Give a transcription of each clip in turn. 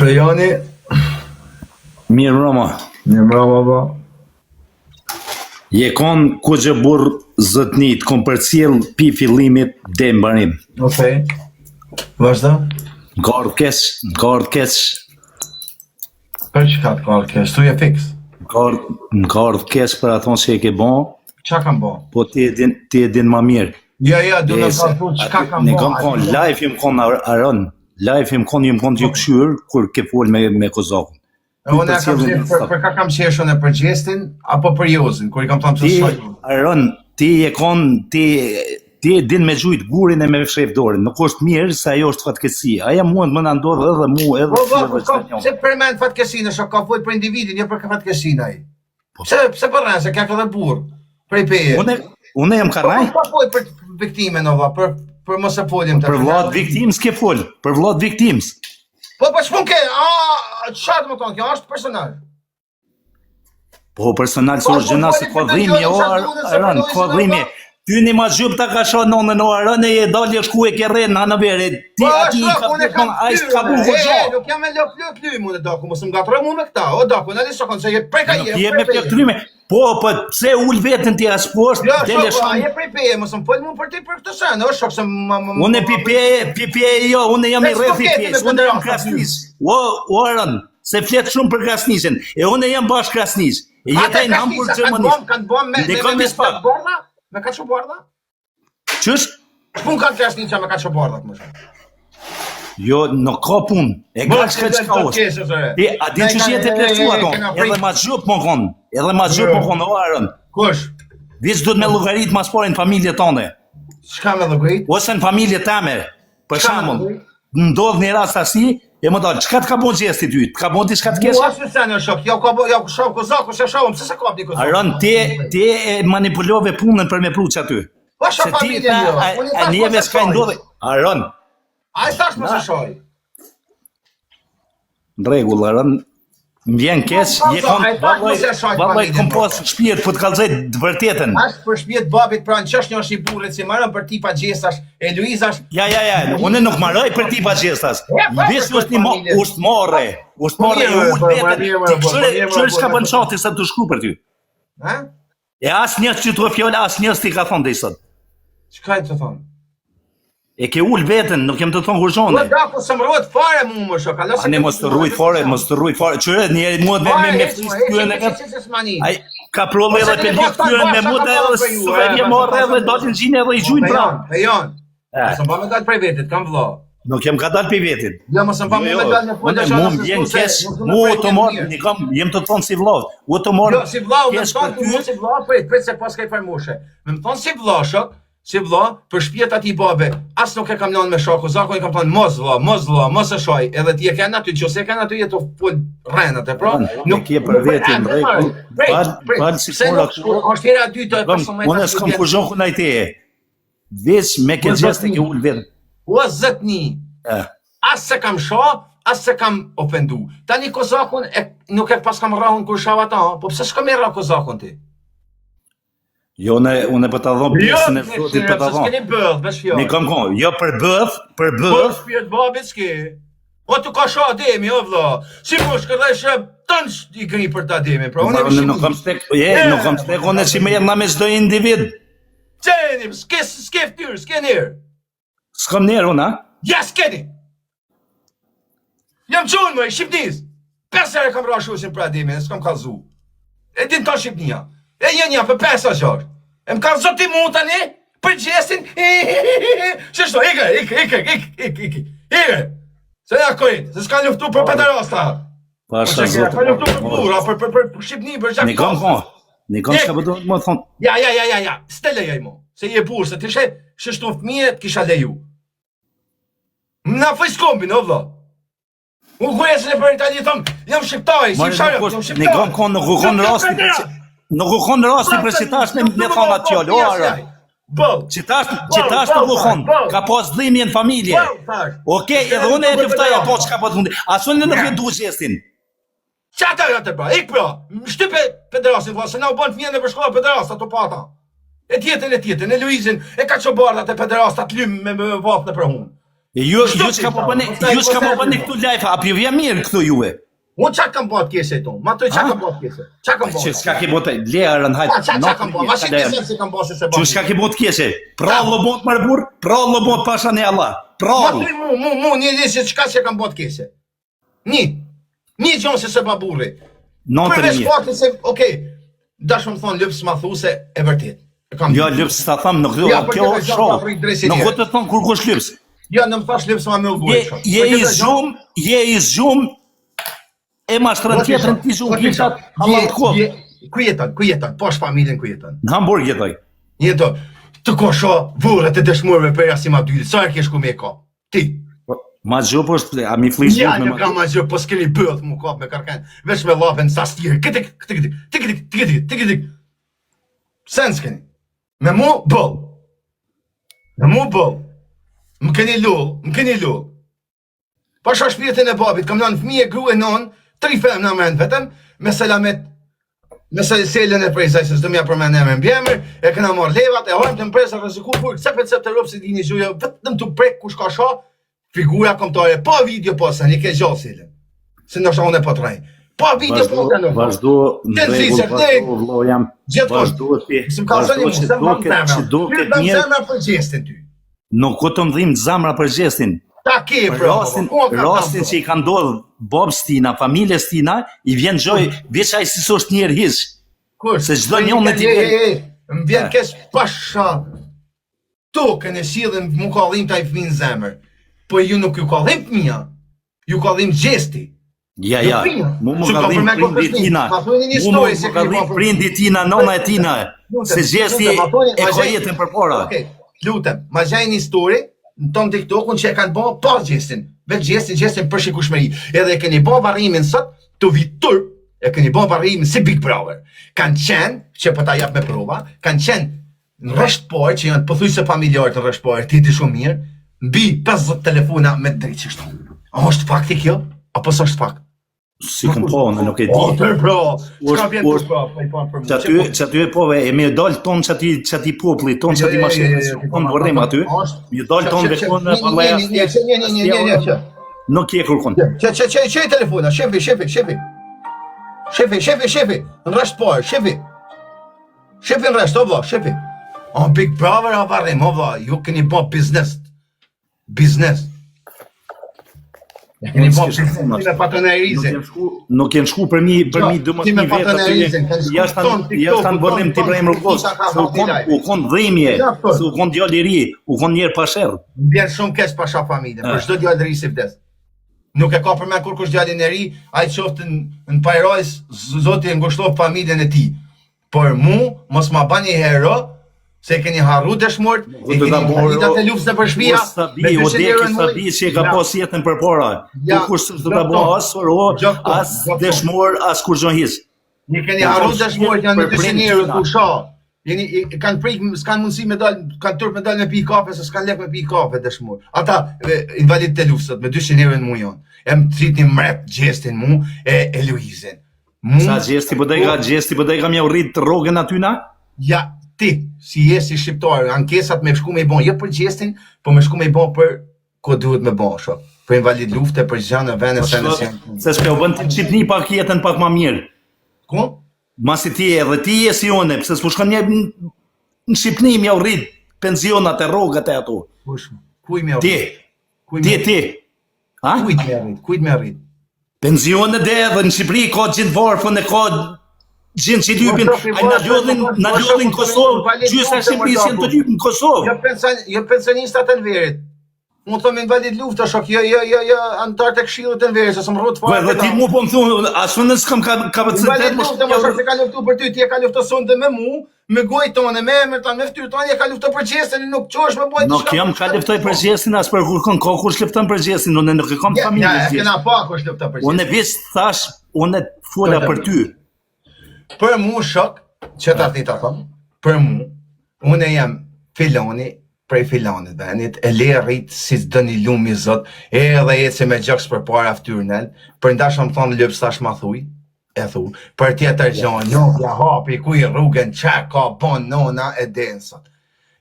Prejani. Mirë mbrëma. Mirë mbrëma, po. Je kon kurgjo burrë zotni, të kom përcjell pi fillimit deri n'mbarim. Okej. Vazhdo. Më ka ardhë keq, më ka ardhë keq. Për çka të ka ardhë keq? Thuje fiks. Më ka ardhë, më ka ardhë keq për aton që e ke bo. Çka kam bo? Po ti e din, ti e din ma mirë. Jo, jo, du me thonë çka kam bo. Ne kam kon live jam kon Aron, live jam kon jam kon tu kqyr kur ke fol me me Kozakun. E unë e kam qesh për, për ka kam qesh unë për Gjestin apo për Jozin, kur i kam thënë pse shoj. Aron, ti e kon ti ti e din me gjujt gurin e me fshef dorën. Nuk është mirë se ajo është fatkeqësi. Aja mund më na ndodh edhe mu edhe po, po, po, po, pse përmend fatkeqësinë, është ka fol për individin, jo për fatkeqësinë ai. Po. Pse pse po rren se ka edhe burr prej peje. Unë unë jam karraj. Po, po fol për viktimën o vlla, për për mos e folim tash. Për vlla të viktimës ke fol, për vlla të viktimës. Po po ç'pun ke? A çfarë do të thonë kjo është personal. Po personal se po, është po, gjëna se ka dhimbje o Aron, ka dhimbje. Ty një maxhup ta ka sha nonën o Aron e je dalë e shku e ke rrenë në Hanover. Ti po, aty i ka bërë ai s'ka bu kurgjo. Nuk jam me lop lop lymë unë daku, mos më ngatërro mu me këta. O daku, na lisë se je prej ka je. Nuk je me plot lyme. Po, po, pse ul veten ti as poshtë, jo, del e shkon. Jo, je prej peje, mos më fol mu për ti për këtë sen, o shok se më më Unë pi peje, pi peje jo, unë jam i rrethi pejes, unë jam Krasniq. O, o Aron, se flet shumë për Krasniqin. E unë jam bash Krasniq. E jetoj në Hamburg Gjermani. Kanë bëm me me me me me kaçobardha? Qysh? Ç'punë ka Krasniqa me kaçobardhat më shumë? Jo, nuk ka punë. E ka çka çka është. Ti a din qysh je tu plotësu ato? Edhe maxhup me kon. Edhe maxhup me kon o Aron. Kush? Veç duhet me llogarit mas pari në familje tane. Çka me llogarit? Ose në familje tame. Për shembull, ndodh një rast asi, e më dal, çka të ka bon Gjesti ty? Të ka bon diçka të keqe? Mua s'e sen shok, jo ka bo, jo shok Kozaku, se shohim, pse s'e kapni Kozaku? Aron ti ti e manipulove punën për me pru qaty. Po shok familjen jo. A, a neve s'ka ndodhi? Aron. Ai thash mos e shoj. Në rregull, Aron, më vjen keq, je kon vallai, vallai kom pas shpirt, po të kallzoj të vërtetën. As për shpirt babit pra në çështë një është i burrit si marrën për tipa gjestash e Luizash. Ja, ja, ja, unë nuk marroj për tipa gjestash. Veç është një është marre, është marre e ul veten. Ti kqyre, kqyre çka bën çati sa të shkru për ty. Ha? E asnjë që të fjalë asnjë s'ti ka thonë deri sot. Çka i të thonë? E ke ul veten, nuk jem tu thonë kurgjo. Po da, po s'më rruhet fare mu më shok. A ne mos të rruj fare, mos të rruj fare. Qyre njeri mua me me me fytyrën e vet. Ai ka provë edhe për fytyrën me mua edhe s'e vjen marrë edhe dalin gjine edhe i gjujnë pra. Lejon. Mos më bë me dal prej vetit, kam vëlla. Nuk jem ka dal prej vetit. Jo, mos më bë me dal në fund. Mu më vjen keq, mu të mor, një kam, jem tu thonë si vëlla. U të mor. Jo, si vëlla, më thonë ti si vëlla, prit, prit se pas kaj farmushe. Më thonë si vëlla, shok, si vëlla, për shpirt atij babe, as nuk e kam lënë me sha Kozakun, i kam thënë mos vëlla, mos vëlla, mos e shaj, edhe ti e kanë aty, nëse e kanë aty je tu fol rrenat e pra, nuk ke për vetin rregull. Pal, pal si pora. Është hera e dytë e 15. Unë s'kam kurgjo kundër teje. Veç me këtë gjest e ke ulë vetën. O zëtni, as se kam sha, as se kam ofendu. Tani Kozakun e, nuk e pas kam rrahun kur shava ata, po pse s'kam e rrah Kozakun ti? Jo, une, une për ta dhonë jo, pjesën e zotit për ta dhonë. Jo, s'keni bëth, veç fjalë. Ne kam konë, jo për bëth, për bëth. Po shpirt babit s'ke. O të ka sha Ademi, o vlla. Si po shkërdhej shë tën i gri për ta Ademi, pra unë e nuk kam stek, je, nuk kam stek unë si më jam me çdo individ. Qeni, s'ke, s'ke ftyrë, s'ke ner. S'kam ner, unë, a? Ja, s'keni. Jam qunë, më, i Shqipnis. Pesë herë kam ra shushin për Ademin, e s'kam kallzu. E din ta Shqipnia. E një një, për pesë a gjashtë. E më kallzo ti mu tani, për Gjestin, që shto, ike, ike, ike, ike, ike, ike, ike. Se ja kojt, se s'ka luftu për pederasta. Pasha zotin. Ka luftu për burra, për për për për Shqipni, për gjak. Një kam po. Një kam çka po do të thonë. Ja, ja, ja, ja, ja. S'te lejoj mo. Se je burr, se ti she, shishtu fëmijë të kisha leju. Na fëj kombin, o vlla. Unë ku jesë në për Itali, thom, jam shqiptar, si shqiptar, jam shqiptar. Një kam kon, nuk u kon rasti, nuk u kon rasti për si tash me me thonë atë fjalë, o ara. Boll. Që tash, që tash nuk u kon, ka pas dhimbje në familje. Okej, edhe unë e luftoj ato çka po thonë. As unë nuk e du Gjestin. Qa të atë pra, ik pra, më shtype pederasin, vlla, se na u bën fëmijën nëpër shkolla pederasta ato pata. E tjetën, e tjetën, e Luizin, e ka që bardhat e pederasta të lymë me, me vath nëpër hunë. E ju ju çka po bëni, ju çka po bëni këtu live, a po vjen mirë këtu juve? Unë çka kam bërë keqe tu? Ma thuj çka kam bërë keqe? Çka kam bërë? Çka ke bërë? Le arën hajt. Çka çka kam bërë? Ma shi ti se kam bërë se bërë. Çka ke bërë keqe? Prallë bot më burr, prallë bot pasha ne Allah. Prallë. Ma thuj mu, mu, mu, një një se çka se kam bërë keqe. Një. Një gjë se se ba burri. Përveç faktit se, okay, dashëm thonë lyps ma thu se e vërtet. E kam Jo, lyps ta tham, nuk do, ja, kjo është show. Nuk do të thon kur kush lyps. Jo, në më thash lyps ma më u Je, je i zgjum, je i zgjum, e mashtron tjetrën ti zhum gishtat, Allah të kohë. Ku jeton, ku jeton, posh familjen ku jeton? Në Hamburg jetoj. Jeton, të kosho vorret e dëshmorëve për Rasim Abdylit, sa herë ke shku me ka? Ti. Po, ma gjë po është, a mi flish ja, me ma... ma gjë, po s'keni bëllë mu kap me kërken, veç me llafen sa stirë, këtë, këtë, këtë, këtë, këtë, këtë, këtë, këtë, Sen s'keni. Me mu bëll. Me mu bëll. Më keni lull, më keni lull. Pasha shpirtin e babit, kam lanë fëmijë, grue, non, tri femna me në vetëm, me selamet, me se selën e prejsaj, se s'do m'ja përmend emrin mbiemër, e këna marrë levat, e hojmë të mpresa rreziku furk, se për të rrobë si dini gjuja, vetëm të prek kush ka sha, figura kombëtare, pa video po se një ke gjallë selën, se ndoshta unë e po t'rrej. Pa video po se nuk. Vazhdo në rregull, vazhdo vëllai jam. Vazhdo ti. Vazhdo që duket, që duket mirë. Zemra për gjestin ty. Nuk ko të më dhimt zemra për gjestin. Ta ke për rastin, rastin që i ka ndodhur babës tina, familjes tina, i vjen gjoj, veç ai si s'është njeri hiç. Kush? Se çdo një me ti vjen. Më vjen keq pasha. Tokën e qiellin mu ka dhimt ai fëmijë në zemër. Po ju nuk ju ka dhimt fëmija. Ju ka dhimt gjesti. Ja, ja, mu më ka dhimt prindi tina, mu më ka dhimt prindi tina, nona e tina, se gjesti e ka jetën përpara. Okej, lutem, ma gjej një story në ton TikTokun që e kanë bo pa gjestin, vetë gjestin, gjestin për shikushmëri. Edhe e keni bo varrimin sot, të vit turp, e keni bo varrimin si Big Brother. Kanë qenë, që po ta jap me prova, kanë qenë Në rresht parë që janë pothuajse familjarët në rresht parë, ti e di shumë mirë, mbi 50 telefona me dritë qështu. A është fakti kjo? Apo s'është fakt? Si kom po, unë nuk e di. Po, të bro, çka vjen të bro, po i pa për mua. Që aty, që aty e po, e me dal ton që aty, që aty populli, ton që aty mashinë, që kon vorrim aty, me dal ton dhe kon në vallaja. Një, një, një, një, një, një, një. Nuk je kërkon. Që, që, që, që, telefona, shefi, shefi, shefi. Shefi, shefi, shefi, në rresht parë, shefi. Shefi në rresht, o vlla, shefi. O Big Brother a varrim, o vlla, ju keni bo biznes. Biznes. Ja keni bo biznes me patronazhin. Nuk janë shku për mi, për mi 12 mi vetë aty. Jashtë jashtë në varrim të Ibrahim Rugovës. Se u kon, u kon dhimje, se u kon djalë i ri, u kon njerë pa sherr. Më vjen shumë keq pasha familjen, për çdo djalë të ri si vdes. Nuk e ka përmend kurkush djalin e ri, ai qoftë në, në parajsë, Zoti e ngushtoft familjen e tij. Por mu, mos ma bani hero, se e keni harru dëshmort, e keni invalidët e luftës nëpër shpia, me o deki sa bi që e ka pas jetën përpara. Ja, kush s'do ta bo as hero, as dëshmor, as kurgjo hiç. Një keni harru dëshmort, janë një 200 euro të usha. Jeni kanë frikë, s'kan mundësi me dal, kanë turp me dal me pi kafe, se s'kan lek me pi kafe dëshmor. Ata invalid të luftës me 200 euro në muaj. E më thitni mret gjestin mu e e Luizin. Mu, Sa gjesti po dojka, gjesti po dojka me u rrit rrogën aty na? Ja, ti, si je si shqiptar, ankesat me shku me i bon, jo për gjestin, po me shku me i bon për ko duhet me bon, shok. Për invalid lufte, për gjë në vende, po se nëse janë. Se s'po bën ti Shqipni pak jetën pak ma mirë. Ku? Masi ti edhe ti je si unë, pse s'po shkon një në Shqipni me u rrit pensionat e rrogat e ato. Kush? Kuj me u rrit? Ti, ti, ti. Ha? Kujt me rrit? Kujt me rrit? Pensionet dhe edhe në Shqipëri ka gjithë varfën e ka gjithë që lypin, ai na lodhin, na lodhin në Kosovë, gjysa e Shqipërisë janë të lypin në Kosovë. Jo pension, jo pensionistat e Enverit. Unë thom invalid luftë, shok, jo, jo, jo, jo, anëtar të këshillit të Enverit, se s'më rrot fare. Po, dhe ti mu po më thonë, as unë s'kam ka kapacitet. Invalid luftë, më shok se ka luftu për ty, ti e ka luftu sonte me mu, Me gojë tonë, me emër tonë, me fytyrë tonë, e ka luftu për gjestin, nuk çohesh me bojë Nuk jam ka luftoj për gjestin, as për kurkon, ka kush lufton për gjestin, unë nuk e kam ja, familje. Ja, e kena pa kush lufton për gjestin. Unë veç thash, unë fola për ty. Për mu shok, që ta ti ta thom, për mu, unë jam filoni, prej filonit venit, e le rrit si të doni lumi zot, edhe eci me gjoks përpara ftyrë nalt, për ndash më thonë lyps tash ma thuj, e thu, për tjetër gjo, nuk ja hapi kuj rrugën që ka bon nona e densat.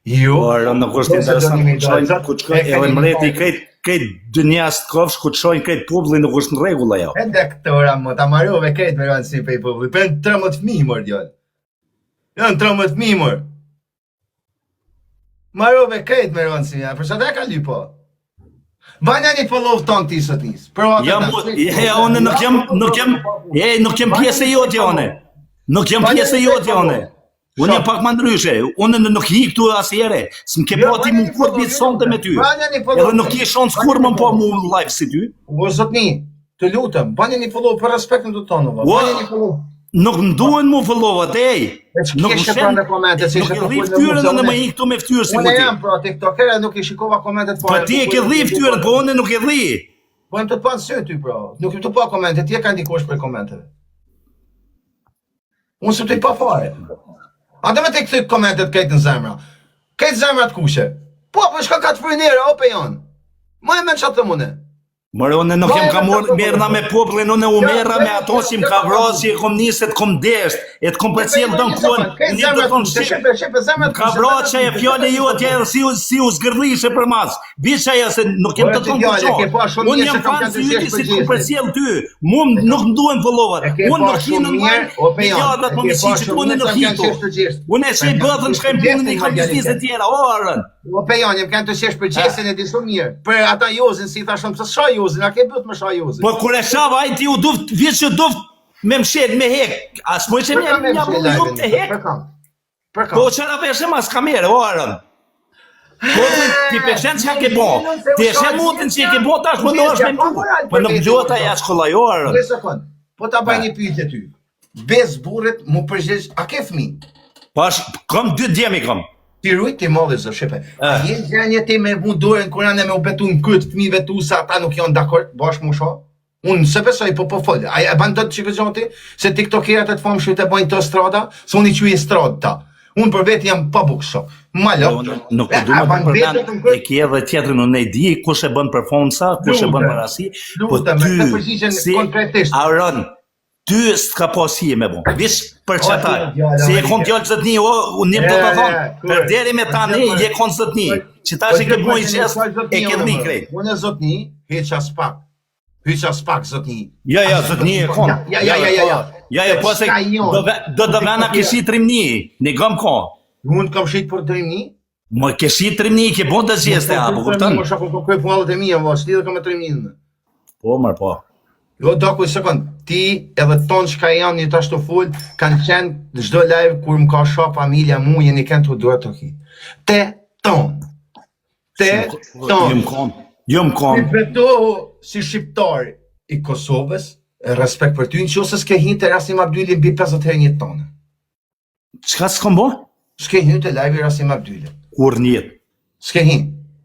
Ju, Por, nuk është interesant, ku shkojnë, ku shkojnë, edhe mreti krejt, krejt dynjas të kofsh, ku të shojnë krejt popullin nuk është në rregull ajo. E doktora më, ta marrove krejt me rëndësi prej popullit. Për 13 fëmijë mor djalë. Janë 13 fëmijë mor. Marrove krejt me rëndësi, ja, për sa ta ka lyp po. Banja një follow ton ti sot nis. Për atë. Jam, ja, unë nuk jam, nuk jam, e, nuk jam pjesë e jotja unë. Nuk jam pjesë e jotja unë. Unë jam pak më ndryshe, unë nuk hi këtu asnjëherë, s'më ke jo, pa ti mu kurrë ditë sonte me ty. Edhe nuk ke shans kurrë më pa mu live si ty. O zotni, të lutem, bani një follow për respektin të tonë, bani një follow. Nuk më duhen mu follow-at, ej. Nuk më shen në komente, si nuk e dhi fytyrën në më ik këtu me fytyrë si Unë jam pro TikToker, nuk i shikova komentet fare. Po ti e ke dhi fytyrën, po unë nuk e dhi. Po jam të pa në sy ty pro. Nuk jam të pa komentet, ti e ka ndikuar për komenteve. Unë s'të i pa fare. A do me të kthy komentet krejt në zemra? Krejt zemra të kuqe. Po, po shka ka të frynere, ope janë. Ma e men që atë mune. More, unë nuk jam ka mor, merrna me popullin, unë u merra me ato që më ka vra si e kom nisë, të kom desht, e të kom përcjell do në kuën, një do të shqip, më ka vra që e fjale ju atje edhe si, si u zgërdhishe për mas, Bish ajo se nuk jem të thonë të qohë, unë jam fan si yti si të kom përcjell ty, mu nuk më duhen followat, unë nuk hi në online, miliardat po më shi që unë nuk hi këtu, unë e shej bëthën, shkajmë punën i kam biznese tjera, o arën. O pejon, jam kanë të qesh për gjestin e di shumë mirë. Për ata Jozin, si tha shumë, pse sha Jozin, a ke byt me sha Jozin? Po kur e shava ai ti u duft, vjet që duft me mshel, me hek. A s'mo që me një një të hek? Për kam? Për kam? Po çfarë vesh mas kamere, o Aron. Po ti pe shen çka ke bo? Ti e sheh mutin që e ke bo tash po dosh me mu. Po nuk duhet ai as kollaj, o Aron. Një sekond. Po ta bëj një pyetje ty. Bes burrit mu përgjigj, a ke fëmijë? Pash, kam dy djem i kam. Ti rujt ti molli zë shepe. A je gjendje ti me vu dorën Kur'an e me u betu në kryet fëmijëve tu se ata nuk janë dakord bashkë mu sho? Unë se besoj, po po fol. A e ban dot çikë gjë ti? Se tiktokerat e të famshëm të bëjnë të strada, se unë i quaj stradë ta. Unë për vete jam pa bukë shok. Malo. Jo, nuk po du me të përmend, e ke edhe tjetrin, unë e di kush e bën performanca, kush e bën për asi, po ty, si, konkretisht. Aron, ty s'ka pas hije me bo. Vish për qata, se je konë djalë zotni, o, unë jem të të thonë, për deri me tani, je konë zotni, që tash e ke bo i qesë, e ke dhi krejt. Unë zotni, hiç as pak. Hiç as pak zotni. Ja, ja, zotni e kon. Ja, ja, ja, ja, ja. Ja, ja, po se do do do vana ke shit trimni, ne gam ko. Unë kam shit për trimni? Mo ke shit trimni, ke bon të gjeste, apo kupton? Mo shako ko kry pullët e mia, mo s'lidhet kam me trimnin. Po, mër, po. Jo, do ku sekond, ti edhe ton çka janë një tash të fol, kanë qenë çdo live kur më ka sha familja mu jeni kanë të duhet të ki. Te ton. Te ton. Jam kon. Jam kon. Ti betohu si shqiptar i Kosovës, respekt për ty, në qoftë se s'ke hi te Rasim Abdyli mbi 50 herë një tonë. Çka s'kam bo? S'ke hi te live Rasim Abdyli. Kurrë n'jetë. S'ke hi.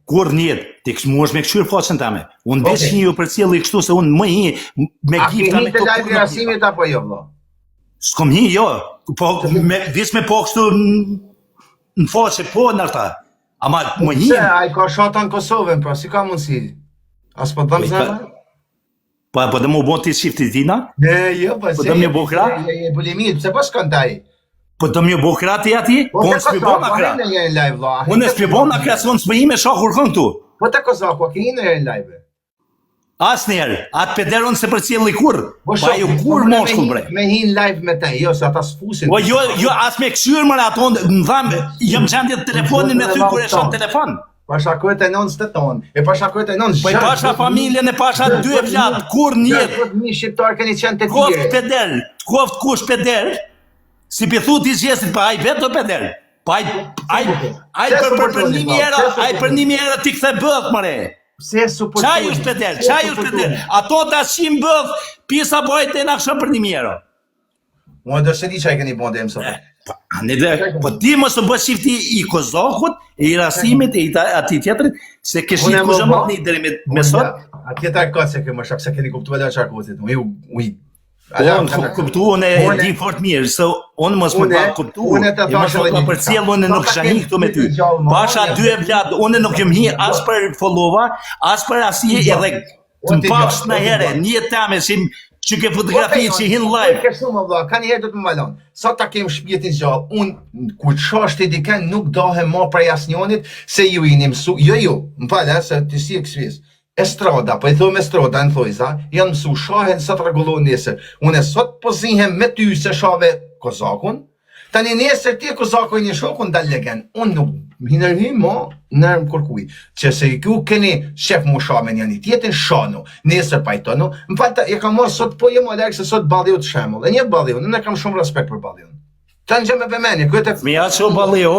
Kurrë n'jetë. Ti kështë mua është me këshyrë faqen tame. Unë okay. veç një ju përcjelli kështu se unë më hi me gifta me këto. A ke hi te live Rasimit apo jo, vlo? S'kom hi, jo. Po, me, veç me po kështu në faqe, po në arta. Ama më hi. Se, ai ka shata në Kosovën, pra, si ka mundësi? A s'po të dhëmë zemra? Po, po do më bo ti shifti tina? Ne, jo, po, po do më bo kra? Je, je, bulimi, pse po shkon taj? Po do më bo kra ti ati? Po, po unë s'pi bo na kra. Unë s'pi bo na kra, se unë s'po ime shoh kur këtu. Po te Kozaku, a ke hi në live? Asnjëherë, atë peder unë s'e përcjelli kurrë. Po, po ajo kurrë moshkull bre. Me hin live me te, jo se ata s'fusin. Po jo, jo as me kqyr më ato në dham, jam gjendje telefonin me thy kur e shoh telefon. Pasha kryet e nënës të tonë, e pasha kryet e nënës. Po i pasha familjen e pasha dy e flat, kurrë n'jetë. Një shqiptar keni qenë të tjerë. Koft peder, koft kush peder, si pi thu ti gjestit, pa ai vetë peder. Pa ai, ai, ai për për për një mijë euro, ai për një mijë euro ti kthe bëth more. Pse suportoni? Qaj është peder, qaj është peder. Ato ta shim bëth, pjesa bëjt e na për një mijë euro. Unë do se di çka keni bën deri sot. Po, ne dhe, po ti mos u bë shifti i Kozakut, i Rasimit, i atij tjetrit, se ke shit kush më një deri me, me sot. A tjetër ka se ke më shok se keni kuptuar atë çfarë kosit. Unë unë Po, unë kom kuptu, unë e di fort mirë, se unë mos më pa kuptu, unë të thashë edhe një përcjell, unë nuk kisha hi këtu me ty. Pasha dy e vlad, unë nuk jam hi as për followa, as për asnjë edhe Të më pash në herë, një tame si që ke fotografi që hin live. Ke shumë vëlla, ka një herë do të më malon. Sa ta kem shpirtin gjallë, unë kur të shosh ti dikën nuk dahem më prej asnjonit se ju jeni mësu. Jo ju, më fal, se ti si e kësvis. Estrada, po i thom estrada në thojza, janë mësu shahen sot rregullohen nesër. Unë sot po zihem me ty se shave Kozakun, tani nesër ti e Kozaku e një shokun dal legen. Unë nuk ndërhyj mo në kërkuj. Që se ju keni qef mu sha me njëni tjetrin, shanu. Nesër pajtonu. Më fal, e kam marrë sot, po jemi larg se sot Balliut shembull. E njeh Balliun, unë kam shumë respekt për Balliun. Të në gjë me vëmendje, kryet e Mi ja që Balliu,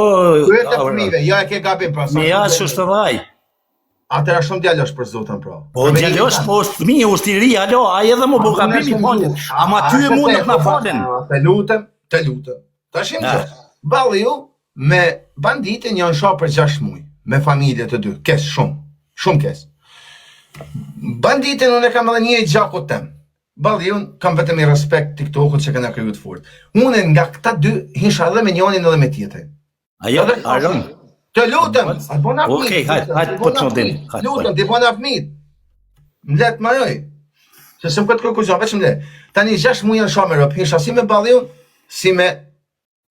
kryet e fëmijëve, ja e ke gabim pra. Mi ja që është vaj. Atëra shumë djalosh për zotën pra. Po djalosh, po është fëmijë, është i ri, alo, ai edhe më bo gabim i falin. Ama ty e mu nuk na falin. Të lutem, të lutem. Tash më Balliu me banditin janë sha për 6 muaj, me familje të dy, keq shumë, shumë keq. Banditin unë e kam edhe një i gjakut tem. Balliun kam vetëm i respekt TikTokut që kena kriju të fort. Unë nga këta dy hisha edhe me njënin edhe me tjetrin. Ajo, Aron. Të lutem, a bona fëmijë. Okej, hajt, hajt, po të shohim. Lutem, ti bona fëmijë. Më le të maroj. Se s'm këtë kërkuj gjë, veç më le. Tani 6 muaj janë sha me rob, hisha si me Balliun, si me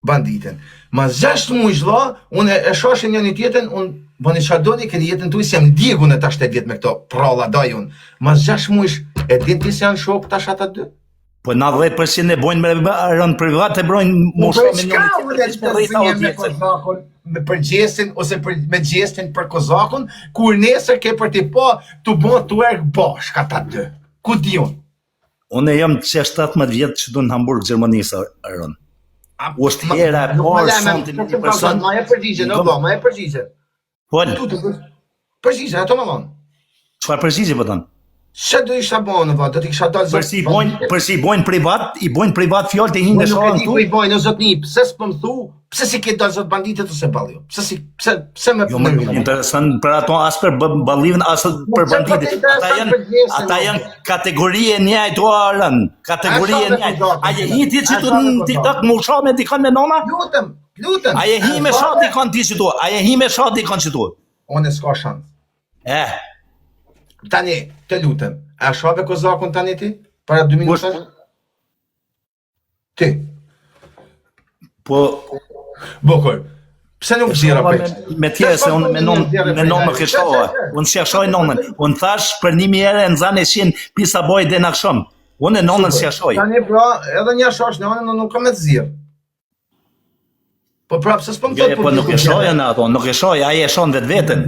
banditin. Mas 6 muaj vlla, unë e shashin njëri tjetrin, unë bëni çfarë doni, keni jetën tuaj, se jam djegun e tash 8 vjet me këto pralla daj unë. Mas 6 muajsh e din ti se janë shok tash ata dy? Po 90% e bojnë me rënd privat e bojnë më shumë me një tjetër me rrita me Kozakun, me për Gjestin ose për me Gjestin për Kozakun, kur nesër ke për t'i pa tu bo twerk bashkë ata dy. Ku di unë? Unë jam që 17 vjet që du në Hamburg, Gjermanisë, Aron. Është hera e parë sonte me një person. Ma e përgjigje, no, ma e përgjigje. Po. Përgjigje, ato më thonë. Çfarë përgjigje po thon? Çe do isha bën valla, do të kisha dalë zot. Për si bojnë, për si bojnë privat, i bojnë privat fjalët e hinë në shkallën këtu. Nuk e di ku i bojnë o zotni, pse s'po më thu? Pse s'i ke dalë zot banditit ose Balliu? Pse si pse pse më Jo, më intereson për ato as për Balliun as për banditit. Ata janë ata janë kategori e njëjtë o Aron, kategori e njëjtë. A je hi ti që tu në TikTok më sha me dikon me nona? Lutem, lutem. A je hi me sha dikon ti që tu? A je hi me sha dikon që tu? Unë s'ka shans. Eh. Tani, të lutem, a shave Kozakun tani ti? Para 2 minutash? Ti. Po Bukur. Pse nuk nxjerr me, me tjerë se unë me non me non nuk e shoh. Unë s'ja shoh nonën. Unë thash për një mijë herë e nxan e qin pisa boj dhe në aksham. Unë nonën s'ja shoh. Tani pra, edhe një shosh nonën, nuk kam me të nxjerr. Po prapë se s'po më thotë po nuk e shoh në ato, nuk e shoh, ai e shon vetveten.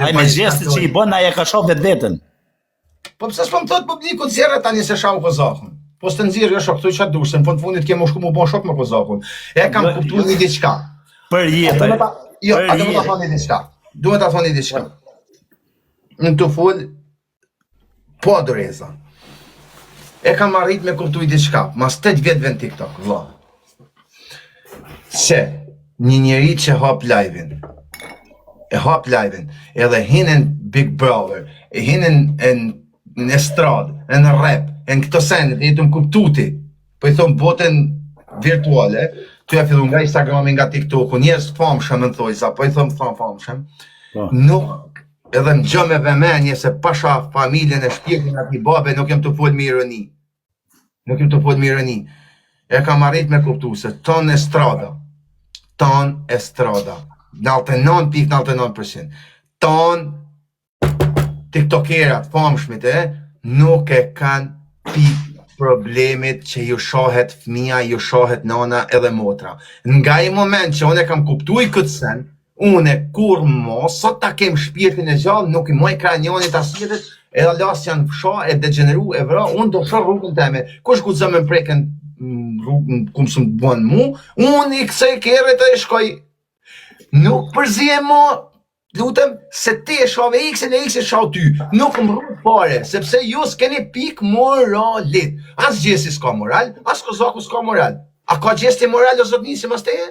Ai me gjestet që i bën, ai e ka shoh vetveten. Po pse s'po më thotë publiku nxjerrë tani se shau Kozakun? Po s'të nxjerr jo shok, thuj çfarë dush, se në fund fundit ke më shku mu bën shok me Kozakun. E kam jo, kuptuar jo. një diçka. Për jetë. Jo, a do të ta thoni diçka? Duhet ta thoni diçka. Në të fol Po doreza. E kam arrit me kuptu diçka, mas 8 vjetëve në TikTok, vlla. Se një njeri që hap live-in, e hap live-in, edhe hinin Big Brother, e hinin në në estradë, e në rap, e në këto sene, e të më kuptu ti, po i thon botën virtuale, tu ja fillu nga Instagrami, nga TikToku, njerëz të famshëm në thojza, po i thon tham famshëm, po. nuk edhe më gjë me vëmendje se pasha familjen e shpirtin atij babe, nuk jam tu fol me ironi. Nuk jam tu fol me ironi. E kam arrit me kuptu se ton estrada, ton estrada, 99.99%, ton Tiktokerat, famshmit e, nuk e kanë pikë problemit që ju shohet fëmija, ju shohet nana edhe motra. Nga i moment që unë e kam kuptu i këtë sen, unë e kur mo, sot ta kem shpirtin e gjallë, nuk i moj krah njonit as tjetrit, edhe las janë fsha e degjeneru e vra, unë do shoh rrugën teme. Kush guxon me m'prekën rrugën ku më bën mu, unë i kësaj kerrit e shkoj. Nuk përzihem mo, Lutem, se ti e shave X-in e X-i shau ty. Nuk më rrë fare, sepse ju s'keni pikë moralit. As Gjesti s'ka moral, as Kozaku s'ka moral. A ka Gjesti moral o zotni si mas teje?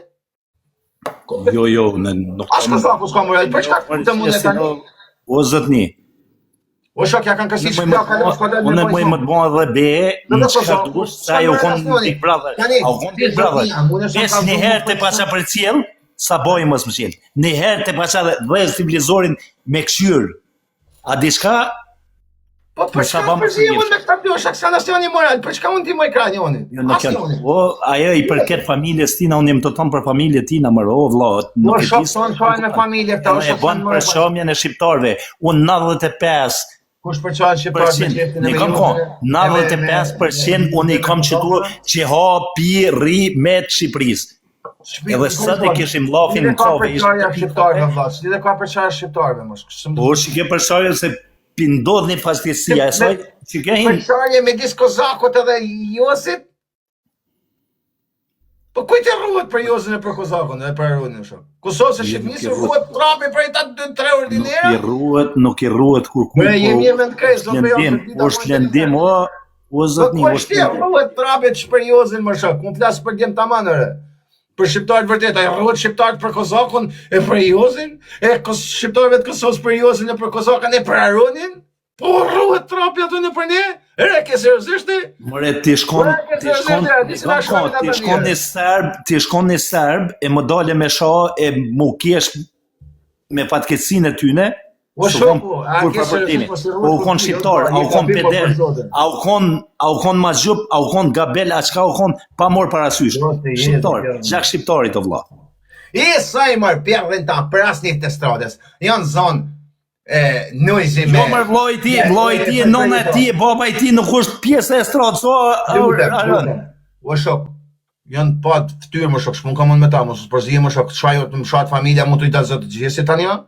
Jo, jo, në, nuk... As Kozaku s'ka moral, për çka të mund e tani? O zotni, O shok, ja kanë kërsi shpja, ka lëmë s'ka dalë Unë muj më të bon edhe be, në çka dush, sa ju kon Big Brother. A u kon Big Brother. Bes një herë të paça përcjell, sa boj mos më qel. Një herë të paça dhe dhe civilizorin me kqyr. A diçka Po për çka përzihem unë me këta dy shok s'ka asnjëri moral, për çka unë ti më krah njonit? Jo, nuk janë. Po ajo i përket familjes tina, unë jam të thon për familjen tina, më o vëlla, nuk e di. Po shok son me familje këta, e bën për shamjen e shqiptarëve. Unë 95. Kush përçahet shqiptarët me Gjestin e me kam kon, 95% unë i kam qëtu që ha, pi, rri me të Shqipërisë. Edhe sot e kishim llafin në kafe. Ishte përçarja shqiptarëve, vlla. Ç'lidhje ka përçarja shqiptarëve, mos. Po që ke përçarje se pi ndodh një fatkeqësia e saj, që ke hin. Përçarje midis Kozakut edhe Josit? Po kujt i rruhet për Jozin e për Kozakun e për Aronin shok? Kosovës e Shqipnisë rruhet trapi për ata dy tre ordinera? Nuk i rruhet, nuk i rruhet kur kur. Po jemi mirë me të krejt, zot për jo. Është lëndim, o, o zotni, po është. Po rruhet trapi për Jozin më shok? Unë flas për djem taman ore. Për shqiptarët vërtet, ai rruhet shqiptarët për Kozakun e për Jozin, e shqiptarëve të Kosovës për Jozin e për Kozakun e për Aronin? Po rruhet trapi aty nëpër ne? Ere, ke seriozisht ti? More ti shkon, ti shkon, ti shkon, ti shkon një serb, ti shkon një serb e më dale me sha e mu kesh me fatkeqësinë e tyne. Po shoku, a ke seriozisht po si rruhet? Po u kon shqiptar, a u kon peder, a u kon, a u kon maxhup, a u kon gabel, a çka u kon pa mor parasysh. Shqiptar, gjak shqiptarit o vlla. E sa i marr pjerdhin ta prasni të stradës. Janë zonë e Noizi me Jo mër vllai i tij, vllai i tij, nona e tij, baba i tij nuk është pjesë e estradës, o Aron. O shok, janë pa fytyrë më shok, s'mund kam unë me ta, mos përzihem më shok, shaj të më shat familja mund të i dalë zot Gjesti tani ja.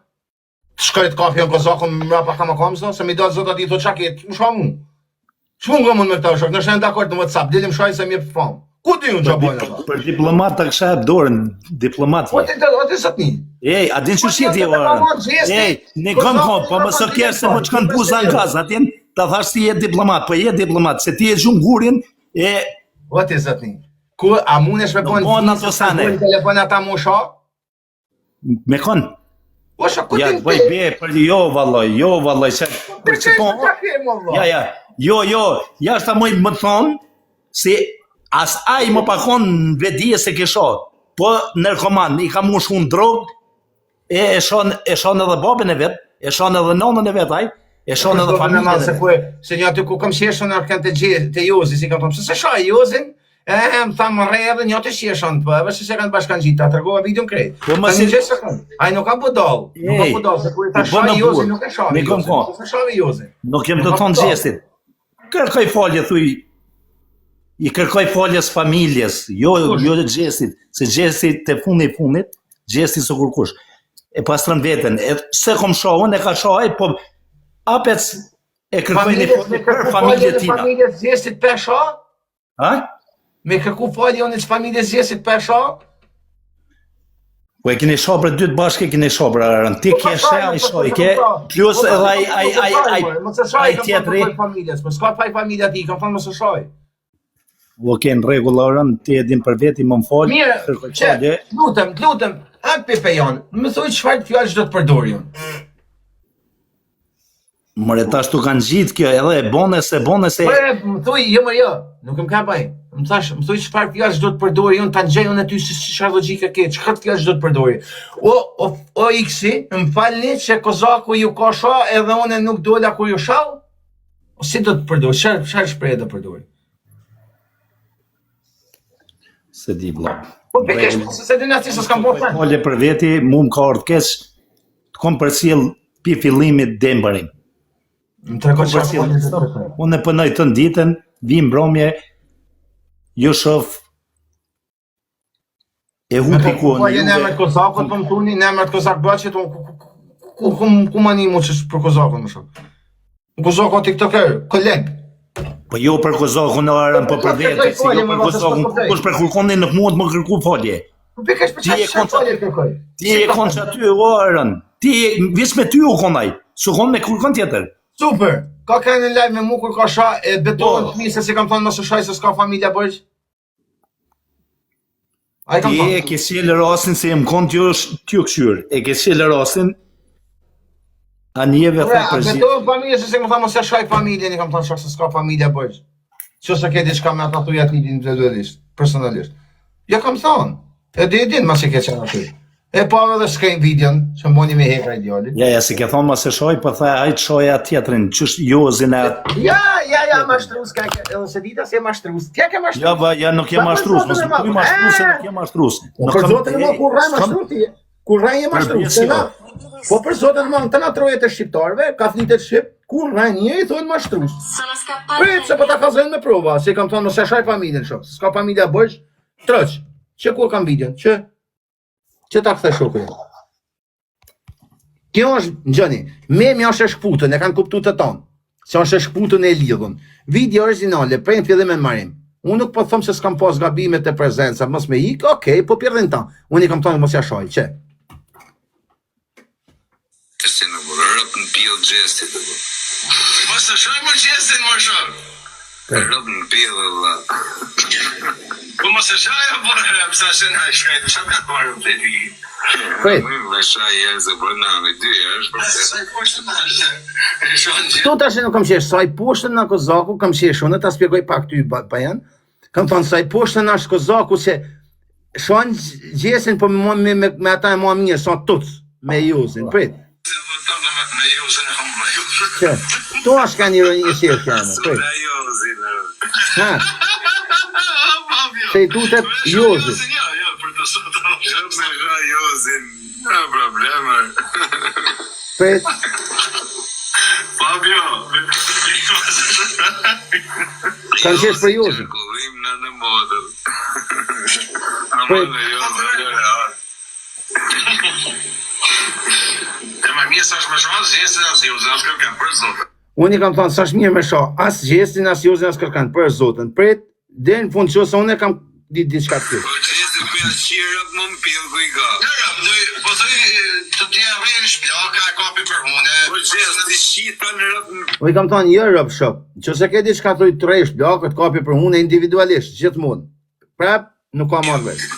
Të shkoj të kafjon kozakun mbrapa kam kam se mi dalë zot atij thotë çka ke, më sha mu. Ç'mund kam unë me këta shok, nëse janë dakord në WhatsApp, dilim shaj se më jep famë. Ku di unë çfarë bëjnë ata? Për diplomat ta kisha jep dorën, diplomat. Po ti do ti sot një. Ej, a din çu shiti o Aron? Ej, ne kam kohë, po mos e kesh se po të shkon buza në gaz, aty ta thash si je diplomat, po je diplomat, se ti e gjun gurin e Po ti zotni. Ku a mundesh me bën? Po në ato sane. Telefon ata më sha? Me kon? Po shok, ku ja, ti? Ja, be, për jo vallai, jo vallai, se po, për çfarë po? Ja, ja. Jo, jo, ja është më më thon se as ai më pakon në vedije se ke sha. Po narkoman, i ka mush unë drog e e shon e shon edhe babën e vet, e shon edhe nënën e vet ai, e shon edhe familjen. Se ku se një aty ku kam qeshur në kanë të gjë te Jozi, si kam thonë, pse se shaj Jozin? E, më tha më rre edhe një të qeshon, po edhe se se kanë bashkangjit, ta tregova videon krejt. Po më si gjë se kanë. Ai nuk ka budall, nuk ka budall, se kur i tha shaj Jozin nuk e shaj. Ne kam kohë. Se shaj Jozin. Nuk jem të thonë Gjestit. Kërkoj falje thuj i kërkoj faljes familjes, jo jo të Gjestit, se Gjesti te fundi i fundit, Gjesti s'o kurkush. E pastron veten, e se kom sha unë e ka sha ai, po apet e kërkoj një falje për familjen tina. Familjes Gjestit pesha? Ha? Me kërku falje unë që familjes Gjestit pesha? Po e keni sha për dytë bashkë e keni sha për arën. Ti po, ke sha, ai sha, i ke plus po, edhe ai ai ai ai ai tjetri. Familjes, po s'ka faj familja ti, kam thënë mos e shaj. Ok, në rregull Aron, ti e din për veti, më fol. Mirë, që, lutem, lutem, a Pepe jon, më thuaj çfarë fjalësh do të përdori unë. More tash tu kanë gjithë kjo edhe e bone se bone se Po më thuj, jo më jo, nuk më ka baj. Më thash, më thuj çfarë fjalësh do të përdori unë ta ngjej unë aty se çfarë logjike ke, çfarë fjalësh do të përdori. O o o X-i, më falni që Kozaku ju ka sha edhe unë nuk dola kur ju shau. O si do të përdori, çfarë çfarë shprehje do përdori? Se di vlla. Po pikërisht, se se di aty se s'kam bërë. Fole për veti, mu më ka ardhur keq. Të kom përcjell pi fillimit deri mbarim. Më trego çfarë përcjell. Unë e punoj të ditën, vi mbrëmje, ju shoh e hupi ku në juve. Në emër të Kozakut, po më thuni, në emër të Kozak Baçit, unë ku ku ku ku ku ma një mu që për Kozakun më shumë. Kozaku tiktoker, koleg. Po jo për Kozakun në arën, po për vete, si jo për Kozakun, kush për kurkonin nuk mund të më kërku falje. Po pikërisht për çfarë kon falje kërkoj? Ti e kon që aty o arën, ti veç me ty u kon ai, s'u kon me kurkon tjetër. Super, ka kanë në live me mu kur ka sha e betohen po. fëmijë se si kam thënë mos e shaj se s'ka familja borxh. Ai kam Ti e ke sjellë rastin se jem kon t'ju t'ju kqyr. E ke sjellë rastin anijeve tha për zgjidhje. Betohem familje se se më tha mos e shaj familjen, i kam thënë shok se s'ka familja borxh. Që se ke diçka me ata thuj atij individualisht, personalisht. Ja kam thënë. E di e din masi ke qenë aty. E pa edhe screen videon që mboni me hekra i djalit. Ja, ja, si ke thonë mos e shoj, po tha ai të shoj atë tjetrin, qysh Jozin e atë. Ja, ja, ja, mashtrus ka edhe se dita se mashtrus. Ti ke mashtrus. Ja, ba, ja nuk je mashtrus, mos më thuj mashtrus, se nuk je mashtrus. Po për zotin e kur raj mashtrus ti. Kur raj je mashtrus, se na. Po për zotin e madh, të na trojet e shqiptarëve, ka flitet shqip. Kur rren njeri, thonë mashtrus. Prit se po ta kallzojnë me prova, se i kam thonë mos e shaj familjen shok, s'ka familja borxh, troç. Që ku e kam videon? Që që ta kthe shoku. Kjo është, ngjoni, memi është e shkputën, e kanë kuptu të tonë, se është e shkputën e lidhun. Video originale, prej në fillim e në marim. Unë nuk po them se s'kam pas gabime të prezenca, mos me ik, okej, po pjerdhin ta. Unë i kam thonë mos ja shaj, që? Si në burë, rëp në pjellë Gjestit, e bu. Mos e shaj më Gjestin, më shok. Rëp në pjellë, vlla. Po mos e shaj, po e pse është në shkret, çka ka të marrë të ti. Prit. Me shaj herë se bërë nami, dy herë, është për të. Sa i poshtër na është. E shoh në Këtu tash nuk kam qesh, sa i poshtër na Kozaku, kam qesh unë ta shpjegoj pak ty ba- Bajan. Kam thonë sa i poshtër na është Kozaku se shan Gjestin po me, me, me, me ata e mua mirë, sa tuc me Jozin, prit. Me Jozin e kam me Jozin. Që, tu është ka një ironi e qesh jam, prit. Me Jozin, Ha. Se i tutet Jozit. Jo, jo, për të sot. Jo, me sha Jozin, ka probleme. Prit. Fabio. Kanë qesh për Jozin. Qarkullim në në modër. Ama me Jozin, jo, jo. E ma mirë sa është me sha, as Gjestin, as Jozin, as kërkan, për zotin. Unë i kam thonë, sa është mirë me sha, as Gjestin, as Jozin, as kërkan, për zotin. Prit, deri në fund që se unë e kam di diçka të Po Gjesti ku ja qirap më në pjellë ku i ka. Jo, jo, do po thoj të tjera rrinë shplaka e kapi për hune. Po Gjesti shita në rëp në Unë i kam thonë, jo rob shok, që se ke diçka thuj të rresh plakët, kapi për hune individualisht, gjithmonë. Prap, nuk ka marrë vesh.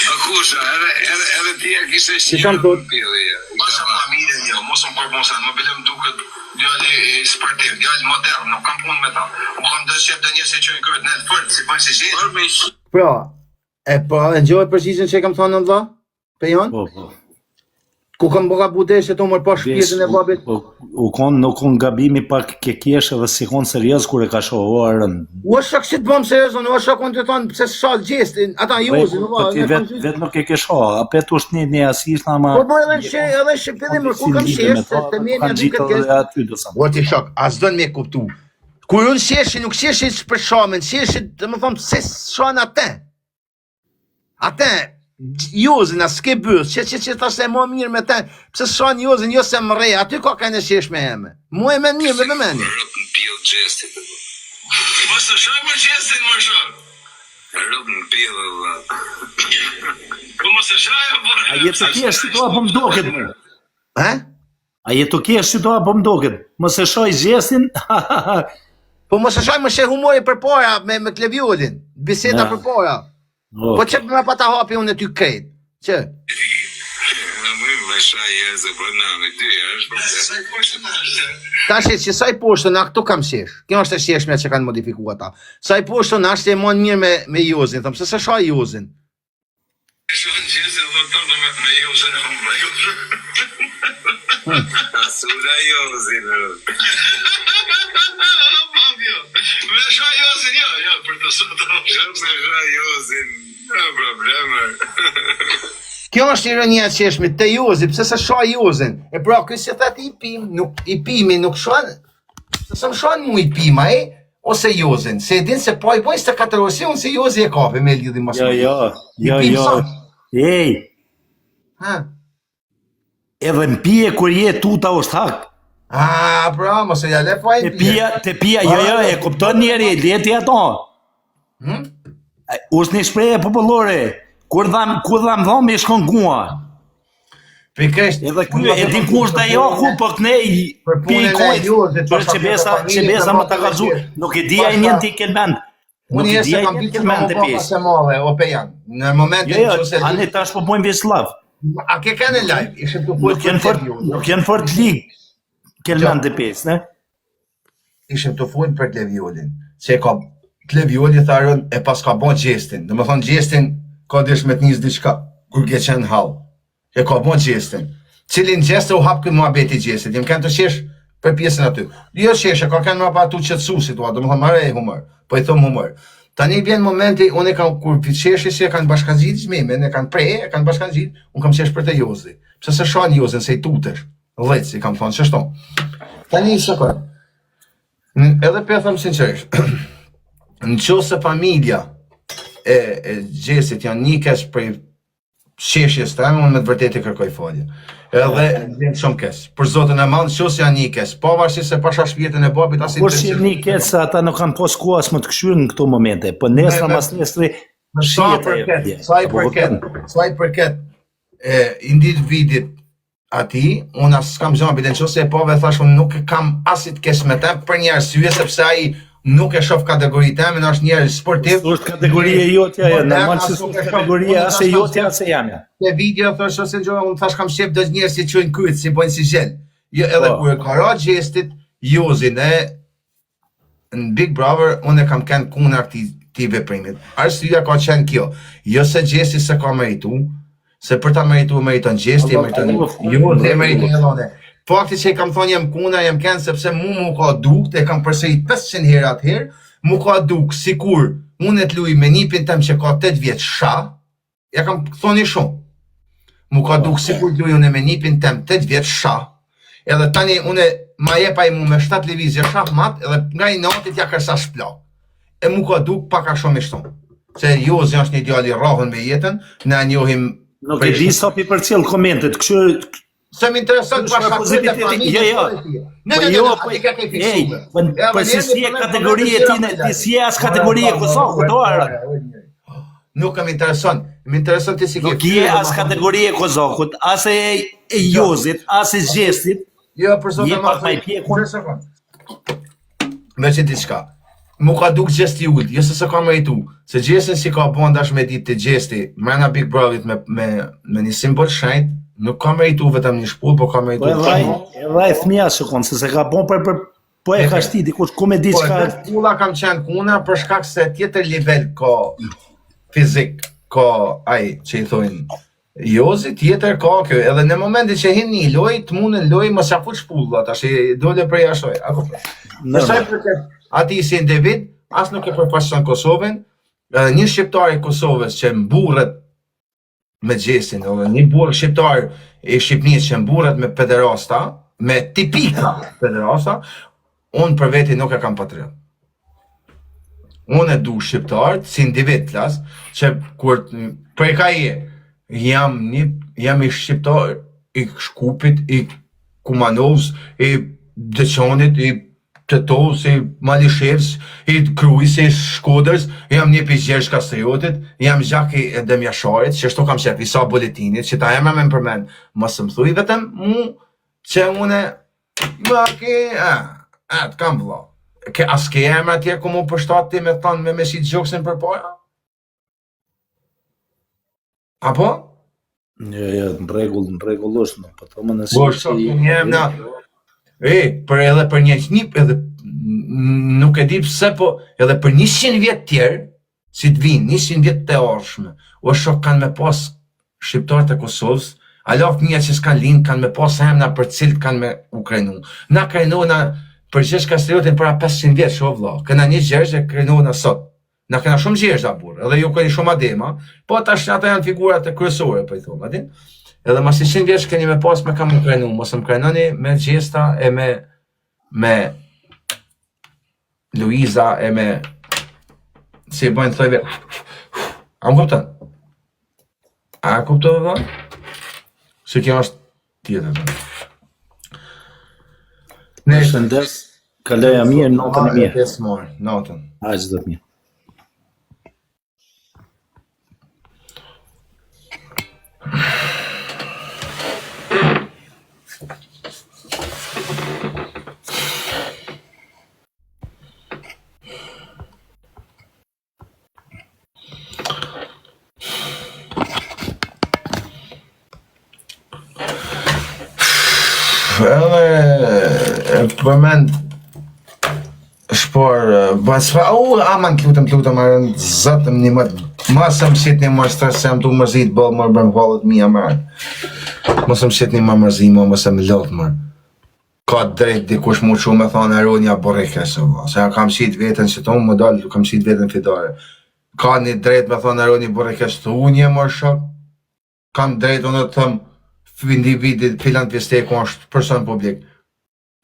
A kusha, edhe, edhe, edhe ti e kishe Si qirap kam thot? në pjellë. ja. Pasha familjen jo, mos më për mos, më bile më duket djali sportiv, djali modern, nuk kam punë me ta. Unë kam do qef do njerëz që çojnë kryet në fort, si bën si gjë. Por me Pra, e po, e ngjoj përgjigjen që e kam thonë në vlla? Pejon? Po, po. Ku kam bëka budeshe të mërë po shpirtin e babit? Po, u kon, nuk kon gabimi pak ke kesh edhe si kon serioz kur e ka shohuar rënd. U është shok si të bëm serioz, unë është shok unë të thonë pse s'sha Gjestin, ata Jozin, Po ti unë vet vet nuk e ke shoh, apet është një një asisht ama. Po po edhe në she, edhe në fillim kur kam shesh, se te mjeni kanë aty gjitë këtë edhe aty do sa. O ti shok, a s'don me kuptu. Kur unë sheshi, nuk sheshi për shamin, sheshi, do të thonë pse s'shan atë. Atë Jozin, a s'ke byth, që që që tash e më mirë me të, pse s'shan Jozin, jo se më rre, aty ka kanë shesh me heme. Mua e më mirë me vëmendje. Rëp në pjellë Gjestit. e bu. Mos e shaj më Gjestin, më shok. Rëp në pjellë, vlla. Po mos e shaj, po. A je të kesh si to apo më doket mu? Ha? A je të kesh si to apo më doket? Mos e shoh Gjestin. Po mos e shaj më sheh humori përpara me me Kleviolin, biseda Ja. përpara. Po që më pa ta hapi unë e ty krejt. Që? Në më me shaj herë se bërë nami, dy herë është problem. Sa i poshtër na është. Tash që sa i poshtër na këtu kam shesh. Kjo është e sheshmja që kanë modifikuar ata. Sa i poshtër na është e mon mirë me me Jozin, them pse s'e shaj Jozin. E shoh në Gjestin dhe tonë me me Jozin e kam me Jozin. A sula Jozin, rëp. Fabio, me shaj Jozin, jo, jo, për të sot. Jo, me sha Jozin, ka probleme. Kjo është ironia e qeshmit te Jozi, pse s'e shaj Jozin? E pra, ky si tha i pim, nuk i pimi nuk shan. Pse s'më shan mu i pim ai ose Jozin? Se e din se po i boj 24 orë si unë se Jozi e kapi me lidhi mos. Jo, jo, I jo, pim jo. sa? Ej, Ha. edhe në pije kur je tuta është hak. A, pra, mos e ja le fajin Te pija, te pija, jo, jo, e kupton njeri, leti ato. Hm? Është një shprehje popullore. Kur dham, kur dham dhomi shkon gua. Pikërisht. Edhe ky e di ku është dajaku, po këne i Për pi punën e kojt. Jozit, Për pasha që besa, për që besa më ta familjen, kallzu. Nuk e di ai Pasha- një ti Kelmend. Unë Nuk e jesë di ai kam një ditë që Kelmend më të bë pjesë. pas e madhe, o pejan. Në momentin Jo, jo, që se ani tash po bojmë veç llav. A ke kanë live? Ishim të fol Nuk janë fort, nuk janë fort lig. Kelmend të pjesë, ne? Ishim të fol për Kleviolin, se e ka Klevioli tha rën e pas ka bën gjestin. Do të thonë gjestin ka desh me të nis diçka kur ke qenë hall. E ka bën gjestin. Cilin gjest u hap ky muhabeti i gjestit? Jem kanë të qesh për pjesën aty. Jo qesh, e ka kanë më pa tu qetësu situata, do të thonë marrë e humor. Po i thom humor. Tani vjen momenti, unë e kam kur qeshi si e kanë bashkangjit me, e kanë pre, e kanë bashkangjit, unë kam qesh për të Jozi. Pse se shan Jozin se i tutesh. Lec, i kam thonë qështu. Tani një sekund. Edhe po e them sinqerisht. Në qoftë se familja e, e Gjestit janë ni keq prej qeshjes teme, unë me të vërtetë i kërkoj falje. Edhe më vjen shumë keq. Për Zotin e madh, në qoftë se janë ni keq. Pavarësisht se pasha shpirtin e babit as Kush i ni keq se ata nuk kanë pas kohë as me të kqyrë në këto momente. Po nesër mas nesri sa përket, sa i përket, sa i përket e individit atij, unë as s'kam gjë bile nëse e pave thash unë nuk e kam asnjë të keq me të për një arsye sepse ai nuk e shoh kategori teme, është njeri sportiv. Është kategori e jotja, jo, normal se është kategori as e jotja as e jamja. Te video thosh ose gjë, unë thash kam qejf do njerëz që çojnë kryet, si bojnë si gjel. Jo, edhe po. kur e ka ra Gjestit, Jozin e në Big Brother unë e kam qenë kundër këtij këtij veprimit. Arsyeja ka qenë kjo, jo se Gjesti s'e ka meritu, se për ta meritu meriton Gjesti, e meriton Jozi, e meriton edhe unë. Fakti që i kam thonë jam kundër, jam qenë sepse mu mu ka dukt, e kam përsërit 500 herë atëherë, mu ka duk sikur unë e të luj me nipin tem që ka 8 vjet shah, Ja kam thonë shumë. Mu ka duk sikur të luj unë me nipin tem 8 vjet shah. Edhe tani unë ma jep ai mu me 7 lëvizje shah mat edhe nga inati t'ja kërsa shpla. E mu ka duk pak a shumë i shtu. Se Jozi është një djalë i rrahun me jetën, ne e njohim Nuk e di sa pi përcjell komentet, kështu Se më intereson pa shkaktuar të familjes. Jo, jo. Ne ne ne, po i ka ke fiksuar. Po po si si e kategori e ti ti si as kategori e Kosovës, do ara. Nuk më intereson. Më intereson ti si ke. Nuk je as kategori e Kozakut, as e e Jozit, as e Gjestit. Jo, për zotin e madh. Je pak më i Me që diçka. Mu ka duk Gjesti i ulët, jo se s'e ka meritu. Se Gjestin si ka bon dash me ditë të Gjesti, mrena Big Brotherit me, me, me një simbol shenjt, nuk ka meritu vetëm një shpull, po ka meritu. Po edhe ai, edhe ai fëmija s'u kon, se s'e ka bon për për po e ka shti dikush ku me di po, çka. Po shpulla kam qenë kundër për shkak se tjetër nivel ka fizik, ka ai që i thonë Jozi tjetër ka kjo, edhe në momentin që hin një lojë, të mundën lojë mos ja fut shpulla, tash i dole prej ashoj. A kupton? Për sa i përket atij si individ, as nuk e përfaqëson Kosovën, edhe një shqiptar i Kosovës që mburret me Gjestin, edhe një burrë shqiptar i Shqipnisë që mburret me pederasta, me tipika pederasta, unë për veti nuk e kam patriot. Unë e du shqiptarët, si individ flas, që kur prej ka je, jam një, jam i shqiptar, i Shkupit, i Kumanovës, i Deçanit, i Tetovës, i Malishevës, i Krujës, i Shkodrës, jam nip i Gjergj Kastriotit, jam gjak i Adem Jasharit, qështu kam qef, Isa Boletinit, që ta emra me më përmend, mos më thuj vetëm mu, që une Ma ke, a, a, të kam vëlla. Ke, as ke emra tjerë ku mu përshtat ti me thonë me me shit gjoksin përpara? Apo? Jo, jo, në rregull, në rregull është, në, po të më nëse... Po, shok, një emna, e, për edhe për një një, edhe nuk e di pse, po edhe për 100 vjet tjerë, si të vinë, 100 vjet të ardhshme, o shok kanë me pas shqiptarët e Kosovës, ala fëmija që s'kanë lind, kanë me pas emna për cilët kanë me u krenu. Na krenohna për Gjergj Kastriotin para 500 vjet, o vlla, kena një Gjergj e krenohna sot. Na kena shumë Gjergja, burrë, edhe ju keni shumë Adema, po tash ata janë figurat e kryesore, po i thomë, a din? Edhe mas 100 vjetësh keni me pas me ka me u krenu, mos më krenoni me Gjesta e me me Luiza e me si e bëjnë thojve a më kupton? A kupton dhe? Se kjo është tjetër dhe. Ne shëndes, kaloja mirë, natën e mirë. Pesë marë, natën. Hajde, çdo të mirë. Edhe e përmend Shpor, bas fa, u, aman, të lutem, të lutem, më zëtëm një më, mos më qitni më stres, se jam tu mërzit, bëll, më bërë valët mija, më Mos më qitni më mërzi, më mos më lodh, më. Ka drejt dikush mu çu me thonë Aronia burrë i keq, se ja kam qit veten që tonë, më dalë, kam qit veten fidare. Ka një drejt me thonë Aroni burrë i keq, thu një mor shok, kam drejt unë të them. Individi filan fisteku është person publik.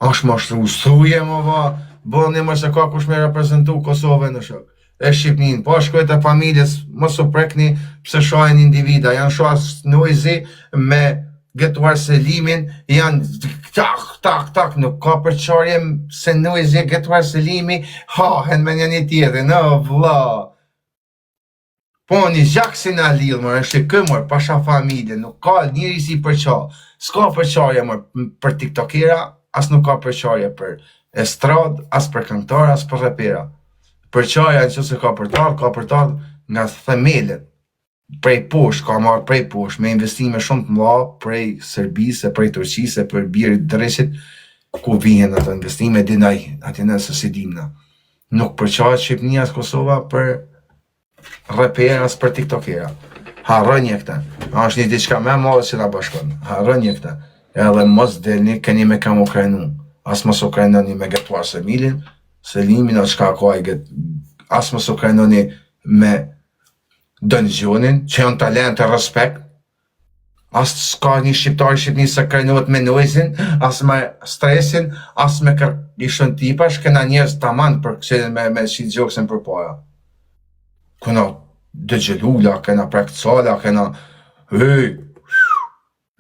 Është mashtru, thuje më va, bëni më se ka kush me reprezentu Kosovën në shok. E Shqipnin, po shkojt e familjes, mos u prekni pse shohin individa, janë shoha Noizi me Getoar Selimin, janë tak, tak, tak, nuk ka përçarje se Noizi e Getoar Selimi hahen me njëni tjetrin, o vlla. Po një gjak si na lidh mor, është ky mor, pasha familje, nuk ka njeri si përça. S'ka përçarje mor për tiktokera, as nuk ka përçarje për estrad, as për këngëtar, as për repera. Përçarja në qoftë se ka për t'ardh, ka për t'ardh nga themelet. Prej poshtë, ka marrë prej poshtë, me investime shumë të mëdha prej Serbisë, prej Turqisë, prej birit dreqit, ku vihen ato investime, din ai, aty nëse si dim na. Nuk përçahet Shqipnia as Kosova për repera as për tiktokera. Harroni këtë. Është një diçka më e madhe që na bashkon. Harroni këtë. Edhe mos delni keni me kam u krenu. As mos u krenoni me Getoar Semilin, Selimin o çka ka ai get, as mos u krenoni me Don Xhonin, që janë talent e respekt, As s'ka një shqiptar i Shqipnisë se krenohet me Noizin, as me Stresin, as me kër ishën tipash, kena njerëz taman për kësejnë me, me qitë gjoksin përpara. Kena DJ Lula, kena Prek Cala, kena hej,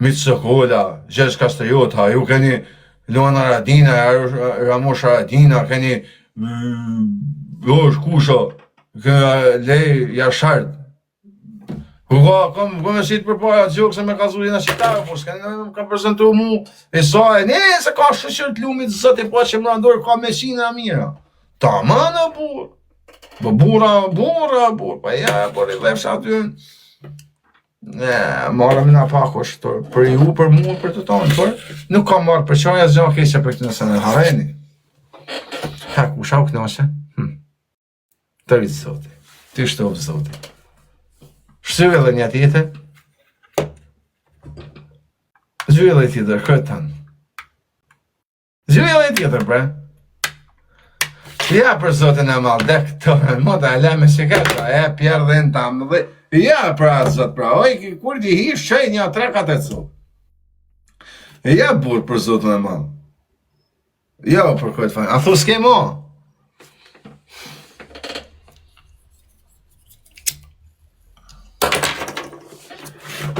Mic Sokola, Gjergj Kastriota, ju keni Luan Haradina, Ramush Haradina, keni jo, është kusha, kena Lej Jashart, Ku ka, kam, kam me qitë përpara gjoksin me kallzu jena shqiptarë, po s'ka një më ka prezentu mu, e sa e, ne, se ka shyqyr të lumit zoti, po që më randorë, ka me qina mira. Ta ma në burë, po burra, burra, burra, pa ja, po rilefsh aty, ne, marrë me na pak është, për ju, për mu, për të tonë, por nuk ka marrë për qaj asgjë keqe për këtë nëse në hareni. Ha, kusha u knaqe? Hm. Të rritë zoti. Ty shtoftë zoti. Shtyve dhe një tjetër. Zhyve dhe tjetër, këtan. Zhyve dhe tjetër, bre. Ja për zotin e madh, dhe këto, mo të aleme që këta, e pjerdhin ta më dhe, ja për atë zot, pra, oj, kur di hish, qaj një, tre, katër copë. Ja burr për zotin e madh. Jo, për këtë fajnë. A thu s'ke mo?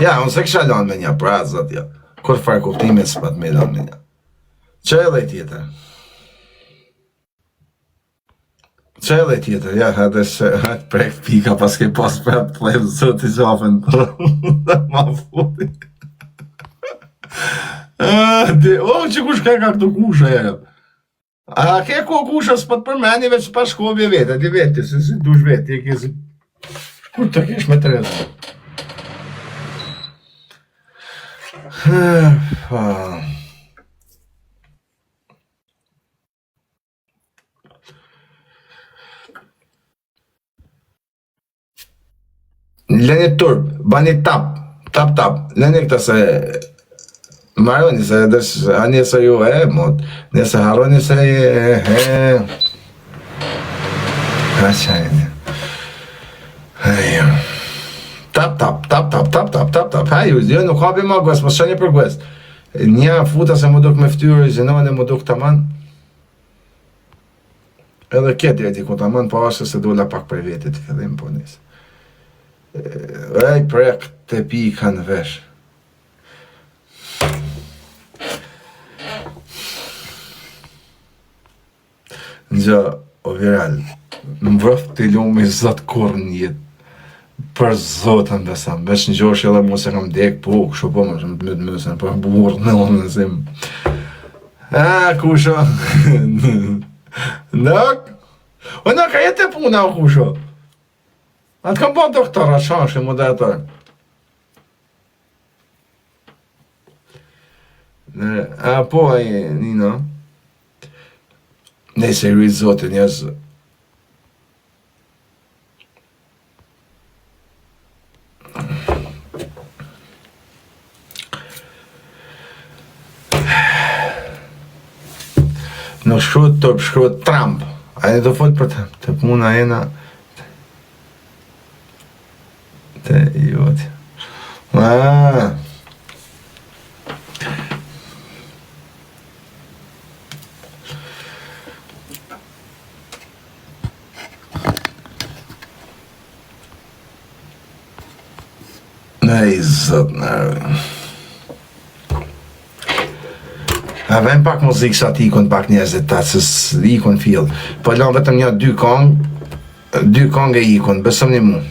Ja, unë se kisha lanë me një, për atë zot, jo. Kur farë kuptimi s'pat me lanë me një. Që edhe i tjetër? Që edhe tjetër, ja, edhe se hajt prek pika, pas ke pas prap të levë zoti qafën, dhe ma futi. Ah, di, o, që kush ka ka këtu kusha, e. A ke ku kusha, s'po të përmeni, veç pa shkovje vetë, di vetë, se si dush vetë, e ke si... Kur të kesh me të rëzë? Leni turp, bani tap, tap tap, leni këta se marroni se edhe a nesër ju e mot, nesër harroni se e he. Ha qajni. Ajo. Tap tap tap tap tap tap tap tap. Ha ju, jo nuk hapi më guest, mos shani për guest. Një futa se më duk me fytyrë origjinale, më duk taman. Edhe ke deri diku taman, po ashtu se dola pak prej vetit të fillim, po nis. Ej, prek të pika në vesh. Gjë, o viral, më vroftë i lumi zot kurrë në jetë. Për zotën besam, veç në gjosh edhe mu se kam dek, po, kështu po, më shumë të mytë mësën, po, burrë në unë në zim. A, kusho? Nuk? O, nuk, a jetë e puna, o kusho? A të kam bo doktor, a shash, e moderator? Në, a, po, ai, Nino? Nëse i rritë zotin, njerëz, Nuk shkruhet turp, shkruhet Trump. A e do fol për të, të puna jena të jot. Ah. Ej, zot në A vem pak muzikë sa t'ikun pak njerëzit ta se ikun fill. Po lan vetëm një dy kongë, dy kongë e ikun, besomni mu.